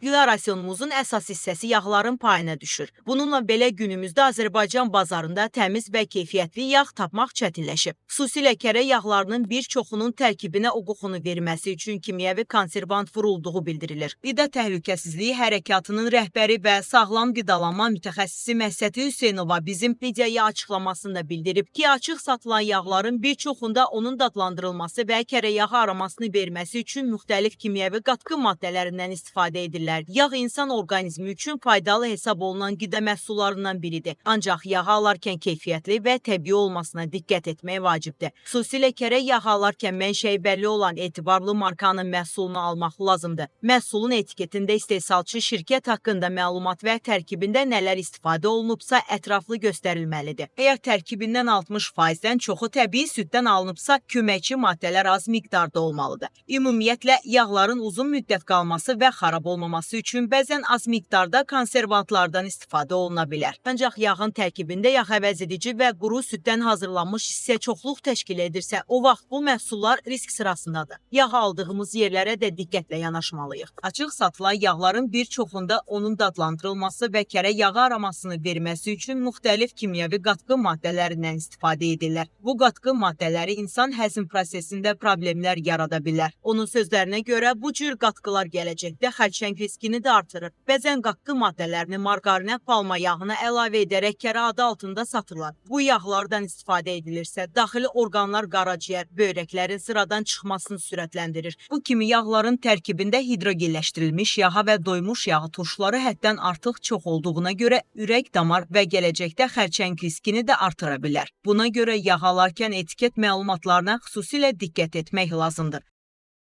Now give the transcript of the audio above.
Qida rasionumuzun əsas hissəsi yağların payına düşür. Bununla belə günümüzdə Azərbaycan bazarında təmiz və keyfiyyətli yağ tapmaq çətinləşib. Xüsusilə kərə yağlarının bir çoxunun tərkibinə o qoxunu verməsi üçün kimyəvi konservant vurulduğu bildirilir. Qida Təhlükəsizliyi Hərəkatının rəhbəri və sağlam qidalanma mütəxəssisi Məhsəti Hüseynova bizim mediaya açıqlamasında bildirib ki, açıq satılan yağların bir çoxunda onun dadlandırılması və kərə yağı aromasını verməsi üçün müxtəlif kimyəvi qatqı maddələrindən istifadə edirlər. Yağ insan orqanizmi üçün faydalı hesab olunan qida məhsullarından biridir. Ancaq yağı alarkən keyfiyyətli və təbii olmasına diqqət etmək vacibdir. Xüsusilə kərə yağı alarkən mənşəyi bəlli olan etibarlı markanın məhsulunu almaq lazımdır. Məhsulun etiketində istehsalçı şirkət haqqında məlumat və tərkibində nələr istifadə olunubsa ətraflı göstərilməlidir. Əgər tərkibindən 60%-dən çoxu təbii süddən alınıbsa, köməkçi maddələr az miqdarda olmalıdır. Ümumiyyətlə, yağların uzun müddət qalması və xarab olmaması üçün bəzən az miqdarda konservantlardan istifadə oluna bilər. Ancaq yağın tərkibində yağ əvəzedici və quru süddən hazırlanmış hissə çoxluq təşkil edirsə, o vaxt bu məhsullar risk sırasındadır. Yağ aldığımız yerlərə də diqqətlə yanaşmalıyıq. Açıq satılan yağların bir çoxunda onun dadlandırılması və kərə yağı aromasını verməsi üçün müxtəlif kimyəvi qatqı maddələrindən istifadə edirlər. Bu qatqı maddələri insan həzm prosesində problemlər yarada bilər. Onun sözlərinə görə bu cür qatqılar gələcəkdə xərçəng riskini də artırır. Bəzən qatqı maddələrini marqarinə, palma yağına əlavə edərək kərə adı altında satırlar. Bu yağlardan istifadə edilirsə, daxili orqanlar, qaraciyər, böyrəklərin sıradan çıxmasını sürətləndirir. Bu kimi yağların tərkibində hidrogenləşdirilmiş yağa və doymuş yağı turşuları həddən artıq çox olduğuna görə ürək, damar və gələcəkdə xərçəng riskini də artıra bilər. Buna görə yağ alarkən etiket məlumatlarına xüsusilə diqqət etmək lazımdır.